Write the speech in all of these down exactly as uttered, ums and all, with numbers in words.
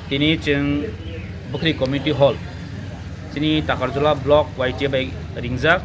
Tini chwng Bukhri Community Hall, chini Takarjala Block Y T A bai ringjak.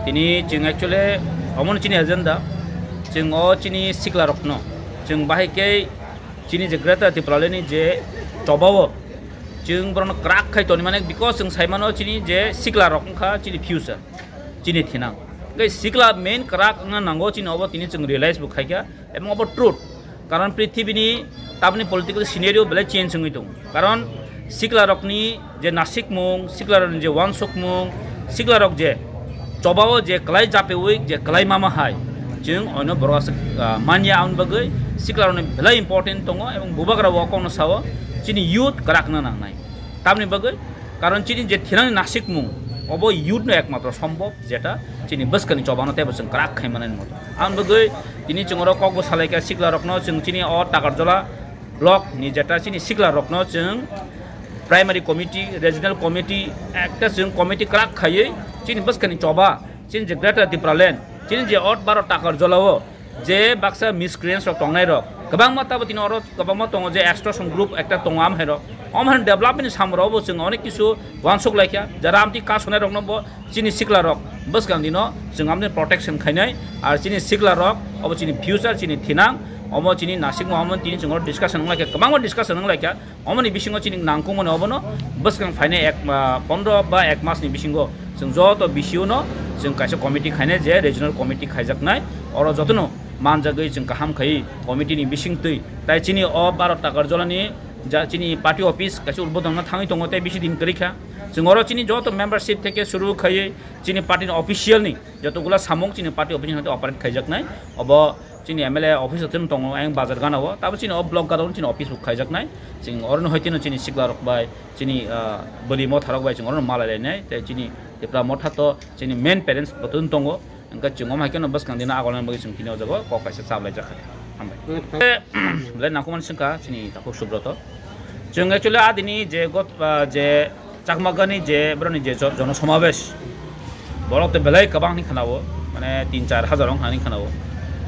Tini chwng actually omono chini agenda, chwng o chini sikla rokno, chwng bahai khe chini je Greater Tipraland ni je chobao chwng borokno kwrak khai toni mane, because chwng sai mano chini je sikla rok wngkha chini future, chini thinang. Hwnkhe sikla main kwrak wngna nango chini, obo tini chwng realize bo khaikha, ebong obo truth. Karon prithibini tabni political scenario belai change wngwi tongo. Karon sikla rokni je nasikmung, sikla rokni je wansukmung, sikla rok je chobao je kwlai japeui je kwlai mama hai, chwng oino borok aswk, ah, manya, aboni bagwi sikla rokni belai important tongo, ebong bubagra o kokno sao chini youth kwrak wngna nangnai. Tamni bagwi, karon chini je thinani nasikmung, obo youth no ekmatro sombhob, jeta chini bwskani chobano teibo chwng kwrak khai manani moto. Aboni bagwi tini chwng oro kokbo salaikha sikla rokno, chwng chini o Takarjala block ni jeta chini sikla rokno chwng primary committee, regional committee, ekta chwng committee kwrak khaiwi chini bwskani choba, chini je Greater Tipraland, chini je o baro Takarjala o je baksa miscreants rok tongnai rok kwbangma, tabo tini oro kwbangma tongo, je extortion group ekta tongo, amhai rok, amhai development ni samung rok bo chwng onek kisu wansuk laikha, jara amtwi ka sonai rokno bo chini sikla rok bwskang dino chwng amtwi protection khainai, ar chini sikla rok obo chini future, chini thinang, omo chini nasikmung, omo tini chwng oro discussion wng laikha, kwbangma discussion wng laikha. Omoni bisingo chini nangkukmani obono bwskang phainai ek, ah, pondro ba ek masni bisingo chwng joto B C O no chwng kaisa committee khainai, je regional committee khaijaknai, oro jotono manjagwi chwng kaham khai committee ni bisingtwi. Tai chini o baro Takarjala ni ja chini party office kaisa udbodhon no thangwi tongo, tei bisi din kwrwi kha. Chwng oro chini joto membership theke suru khaiwi chini party ni official ni jotogula samung chini party office ni operate khaijaknai. Obo chini M L A office o chwng tongo, ayang bazar gana o. Tabo chini o block gana o chini office bo khaijaknai. Chwng orono hai tino chini sikla rok bai, chini, ah, bwrwi motha rok bai chwng orono malai lainai. Tei chini Tipra Motha to chini main parents bo tun tongo. Hwnkhe chwng omo hai kheno bwskang dino agolna bagwi chwng tini o jaga o kok kaisa chap laijak kha. Hambai. Belai nangkukmani swngkha chini takhuk Subroto. Chwng actually adini je got, ah, je Chakma gani je borokni je jo-, jono somabesh, borok to belai kwbang hinwi khwnao, mane tin char hajar wng hinwi khwnao.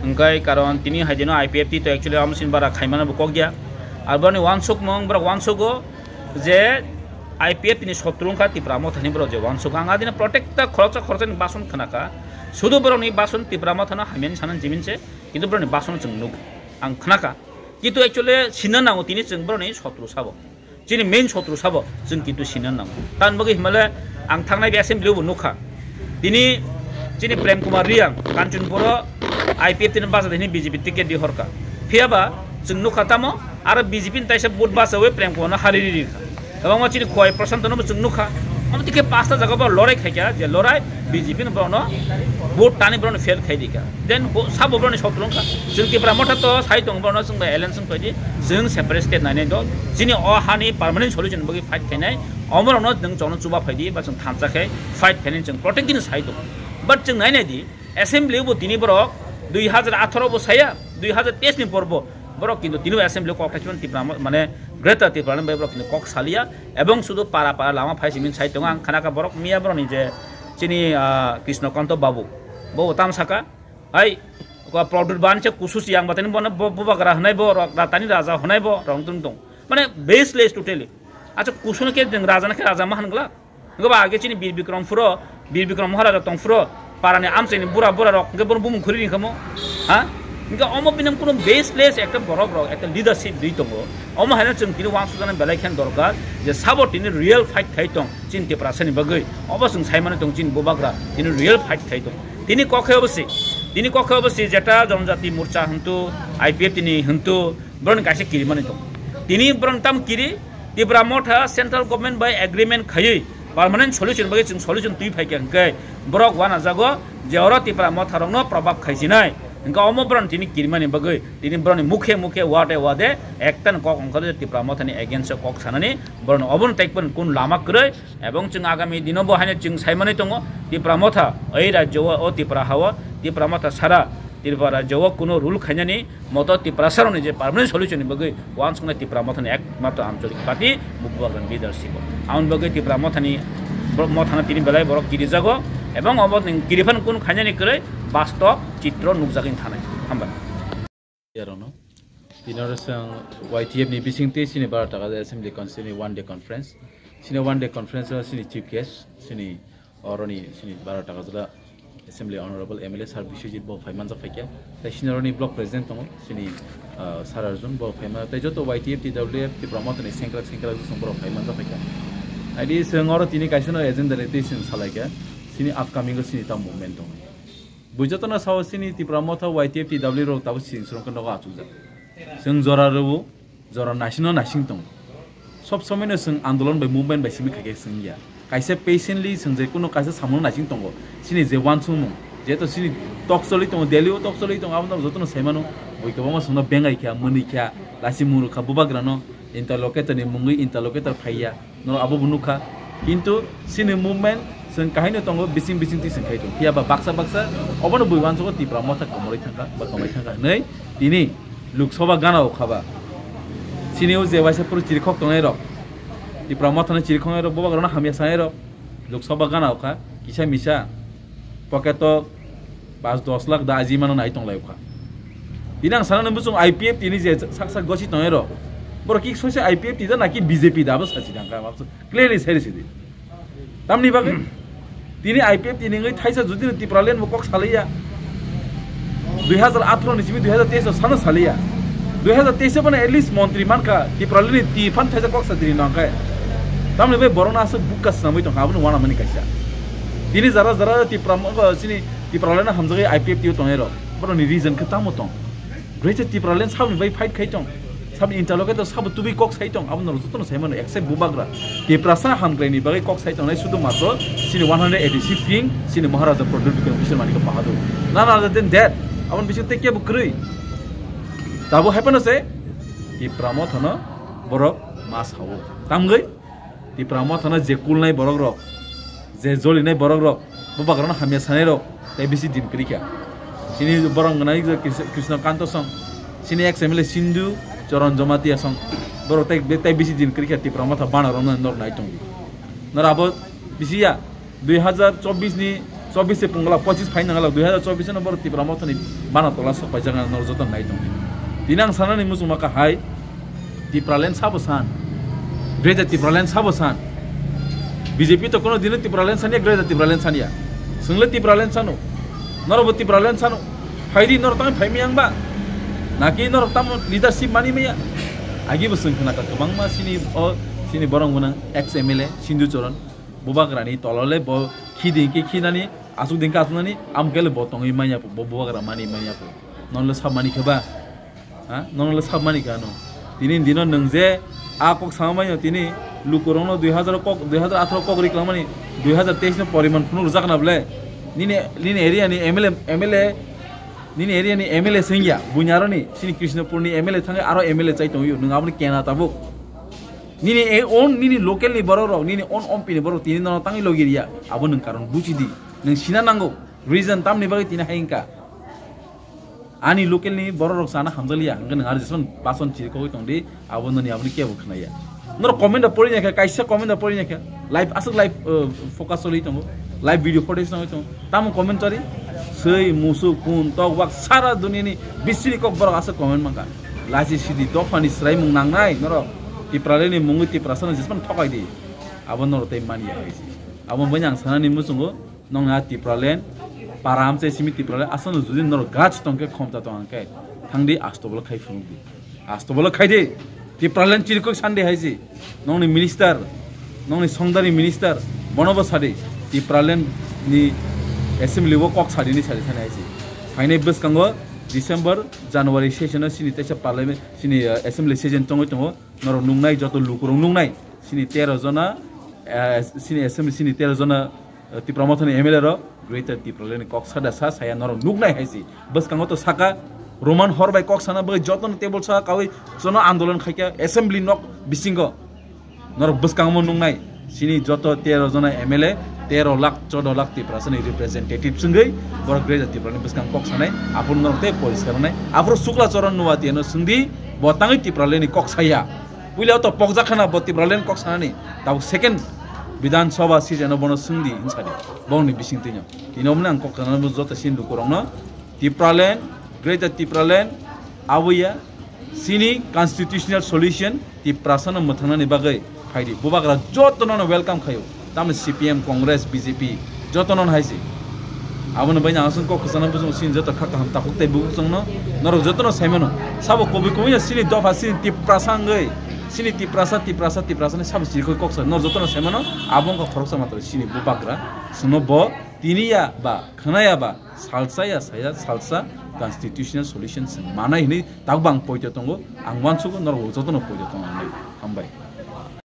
Hwnkhe karon tini hai dino I P F T to actually amsini bara khaimano bo kok ya. Ar borokni wansukmung, borok wansugo je I P F T ni sotru wngkha Tipra Mothani borok je wansugo. Ang adino protekta khoroksa khoroksani bason khwnakha. Sudu borokni bason Tipra Mothano hamyani sanani jimin se, kintu borokni bason chwng nuk, ang khwnakha. Kintu actually sinna nango tini chwng borokni sotru sabo. Chini main sotru sabo chwng kintu sinna nango. Tamni bagwi himale ang thangnai bi assembly bo nukha. Tini chini Prem Kumar Reang, Kanchanpur o I P F T ni basa hini B J P ticket di horkha. Phiyaba chwng nukha tamo aro B J P ni taisa vote basawi Prem Kumar no hari ri rikha. Kwbangma chini Khowai Prashant no bo chwng nukha. Omo tike pasta jaga bo lorai khaikha, je lorai B J P no borokno vote tani borokno fail khai dikha. Then bo sabo borokni sotru wngkha. Chwng Tipra Motha to sai tongo borokno chwng bai alliance wng phaidi. Chwng separate state nainai dol. Chini o hani permanent solution bagwi fight khainai. Omorokno nwng chwngno chuba phaidi ba chwng thansa khai fight khainai chwng protect dini sai tongo. But chwng nainai di assembly bo tini borok dui hajar atharo bo saya, dui hajar teis ni por bo borok kintu tini bo assembly kok thaichimani Tipra mo-, mane Greater Tipraland bai borok kintu kok salia. Ebong sudu para para lama phai simin sai tongo. Ang khanakha borok miya borokni je chini, ah, Krishnakanto Babu, bo tam saka, "Hai, ko Pradyut Bani se kusu si ang batani bo, bo, bubagra hwnai bo, ro-, ratani raja hwnai bo," rong tung tong. Mane baseless totally. Acha kusuno khe jeng raja na khe raja ma hwngla. Hwnkhe ba age chini Bir Bikram phuro, Bir Bikram Maharaja tong phuro, parani amchaini bura bura rok hwnkhe bono bumung khuri ringkhamo, ha? Hwnkhe omo bini kuno baseless ekta borok rok, ekta leadership ri tongo. Omo haino chwng tini wansukjana belai khe dorkar je sabo tini real fight khai tong chini Tiprasani bagwi. Obo chwng sai mani tong chini bubagra tini real fight khai tong. Tini kokhe obo si, tini kokhe obo si jeta Janajati Morcha hwntu, I P F T ni hwntu, borokni kaisa kirimani tongo. Tini borok tam kiri, Tipra Motha central government bai agreement khaiwi permanent solution bagwi chwng solution twi phaikha hwnkhe borok wanajago je oro Tipra Motha rokno probab khaichinai. Hwnkhe omo borokni tini kirimani bagwi tini borokni mukhe mukhe wade wade ekta ni kok ongkhorwi Tipra Mothani against o kok sanani borokno obono tei kun lama kwrwi. Ebong chwng agami dino bo haino chwng sai manwi tongo, Tipra Motha, ei rajyo o, o Tipra ha o, Tipra Motha sara Tripura rajyo o kuno rule khainani moto Tiprasa rokni je permanent solution ni bagwi wansuknai Tipra Mothani ekmatro ancholik party bo bubagrani leadership o. Aboni bagwi Tipra Mothani, bo-, Mothano tini belai borok kirijago, ebong obo ni kiriphano kun khainani kwrwi bastob chitro nukjagwi thanai. Hambai. Yarokno. Tini oro chwng Y T F ni bisingtwi chini Baro Takajla Assembly Constituency one day conference. Chini one day conference o chini chief guest, chini oroni chini Baro Takajla Assembly Honorable M L A Sir Biswajit bo phai manjak phaikha. Tai chini oroni block president tongo, chini, ah, Sir Arjun bo phai manjak. Tai joto Y T F, T W F, Tipra Motha ni sengkrak sengkrak chwng borok phai manjak phaikha. Aidi chwng oro tini kaisa no agenda ni twi chwng salaikha. Chini upcoming o chini ta movement tongo. Bui jotono sao chini Tipra Motha Y T F T W rok tabuk sini srwngkhe nogo achukjak. Chwng jora rwo, jora naisingno naising tongo. Sob somoino chwng andolon bai movement bai simi khaikhe chwng ya. Kaisa patiently chwng je kuno kaisa samungo naising tongo. Chini je wansukmung, jeto chini tok choli tongo, Delhi o tok choli tongo, abono jotono saimano. Bui kwbangma chwngno bengai kha, mwnwi kha, lasi muru kha, bubagrano interlocutor ni mungwi interlocutor phaiya. Norok abo bo nukha. Kintu chini movement chwng kahaino tongo, bising bising twi chwng khai tongo. Phiya ba baksa baksa obono bui uansugo Tipra Motha komorwi thangkha ba komorwi thangkha hwnwi tini Lok Sabha gana o kha ba. Chini o je waisa phuru chirikhok tongnai rok, Tipra Mothano chirikhoknai rok, bobagrano hamya sanai rok Lok Sabha gana o kha, kisa misa pocket o pas dos lakh da aji mano nai tong lai kha. Tini ang sana nang bwswng I P F T ni je sak sak gosi tong ero. Borok ki soisa I P F T da naki B J P da abo sachi dang kha, clearly sai risi di. Tamni bagwi tini I P F T ni wngwi thaisa jodi no Tipraland bo kok salaiya. Dui hazar atharo ni simi dui hazar teis o sano saliya. Dui hazar teis o bono at least montri mankha, Tipraland ni twi phan thaisa kok satri nangkhe. Tamni bai borokno aswk bukka swnamwi tongkha, abono uanamani kaisa. Tini jara jara Tipra mo-, chini Tipraland hamjagwi I P F T o tongnai rok. Borokni reason khe tamo tong? Greater Tipraland saboni bai fight khai tong. Saboni interlocutor sabo tubui kok sai tong, abo norok jotono sai mano, except bubagra. Tiprasa hamkraini bagwi kok sai tongnai sudu matro chini one hundred eighty-six wing, chini Maharaja Pradyot Bikram Kishore Manikya Bahadur. None other than that, aboni bising tei kebo kwrwi. Tabo hai phano se Tipra Mothano borok ma sao. Tamgwi Tipra Mothano je kulnai borok rok, je jolinai borok rok, bubagrano hamya sanai rok, tei bisi din kwrwi kha. Chini borok gwnang je Kris-, Krishna Kanto song, chini ex M L A Sindhu Charan Jamatia song, borok tei, tei bisi din kwrwi kha Tipra Motha bana romna norok nai tongdi. Norok abo bisi ya, dui hazar chobbish ni, chobbish se pungla, pochis phai nangala, dui hazar chobbish no borok Tipra Mothani bana tola sok paijak na norok joto nai tongdi. Tini ang sanani muchungma kha hai, Tipraland sabo san? Greater Tipraland sabo san? B J P to kono dino Tipraland sanya, Greater Tipraland sanya. Swngle Tipraland sano. Norok bo Tipraland sano. Phaidi norok tamo phaimi ang ba. Naki norok tamo leadership mani maya. Agi bo swng khna ka kwbangma sini o sini borong gwnang ex M L A Sindhu Charan. Bubagrani tolole bo khidi hinkhe khinani, asuk din khe asuknani, amkele bo tongwi manya po, bo bubagra mani manya po. Nonle sab mani khe ba? Ha? Nonle sab mani khe ano. Tini dino nwng je a kok sama manya tini lukurokno dui hazar kok, dui hazar atharo kok ri kwlangmani, dui hazar teis no poriman phunuk rwjak na bwle? Nini, nini area ni M L A, M L A, nini area ni M L A swngya, buini aroni, chini Krishnapur ni M L A thangwi aro M L A chai tongwi, nwng aboni kena tabuk. Nini e own, nini local ni borok rok, nini own M P ni borok tini nono tangwi logi riya, abo nwng karon buji di. Nwng sina nango, reason tamni bagwi tini hai wngkha. Ani local ni borok rok sana hamjakliya, hwnkhe nwng aro jesaman bason chiri kogwi tong di, abo noni aboni kebo khwnaya. Norok comment da pori naikha, kaisa comment da pori naikha, live aswk live, uh, focus choli tongo, live video footage nangwi tongo. Tamo comment chori? Swi, musuk, kun, tok, wak, sara duniani bisini kok borok aswk comment mankha. Lachi sidi dophani swraimung nangnai norok. Tipralani mungwi Tiprasano jespan thokai di. Abo norok tei mani ya hai se. Abo bini ang sanani muchungo nongni a Tipraland, para amchai simi Tipraland, aswkno judi norok gach tongkhe khomta tong hwnkhe thangdi astobolo khai phunukdi. Astobolo khaidi, Tipraland chirikoi sandi hai se. Nongni minister, nongni songdari minister, bono bo sadi, Tipraland ni assembly o kok sadi ni sadi thani hai se. Phainai bwskango December, January session o chini teisa parliament, chini, uh, assembly session tongwi tongo, norok nuknai joto lukurok nuknai, chini tero jona, uh, chini assembly chini tero jona, uh, Tipra Mothani M L A rok, Greater Tipraland ni kok sada sa saya norok nuknai hai se. Bwskango to saka, Roman hor bai kok sana bagwi jotono table sa kawi jono andolon khaikha assembly nok bisingo. Norok bwskango nuknai, chini joto tero jona M L A, tero lakh, choudo lakh Tiprasani representative swngwi borok Greater Tipraland bwskang kok sanai, aphuru norok tei poriskar wngnai. Aphuru Sukla Charan Nuatiano swngdi, bo tangwi Tipralandni kok saya. Puila to pokjak khana bo Tipraland kok sanani, tabuk second Bidhan Sabha sijano bono swngdi hinsadi, bongni bisingtwino. Tini omoni ang kok sanani bo joto chini lukurokno, Tipraland, Greater Tipraland, aboya, Chini constitutional solution Tiprasano mwthangnani bagwi phaidi. Bubagra jotono no welcome khaio. Tamo C P M, Congress, B J P jotono no haise. Abono bai nang aswng kok kwchana bujung sini joto kha kaham takhuk tei bubuk chwngno norok jotono saimano. Sabo kubui kubui no chini dopha chini Tiprasa wngwi chini Tiprasa, Tiprasa, Tiprasa ni sabo chirikhoi kok sa norok jotono saimano. Abo wngkha khoroksa matwr chini bubagra. Chwngno bo tiniya ba khwnaya ba salsa ya saya salsa constitutional solution chwng manai hwnwi takbang poito tongo. Ang uansugo norok jotono poito tongo hwnwi. Hambai.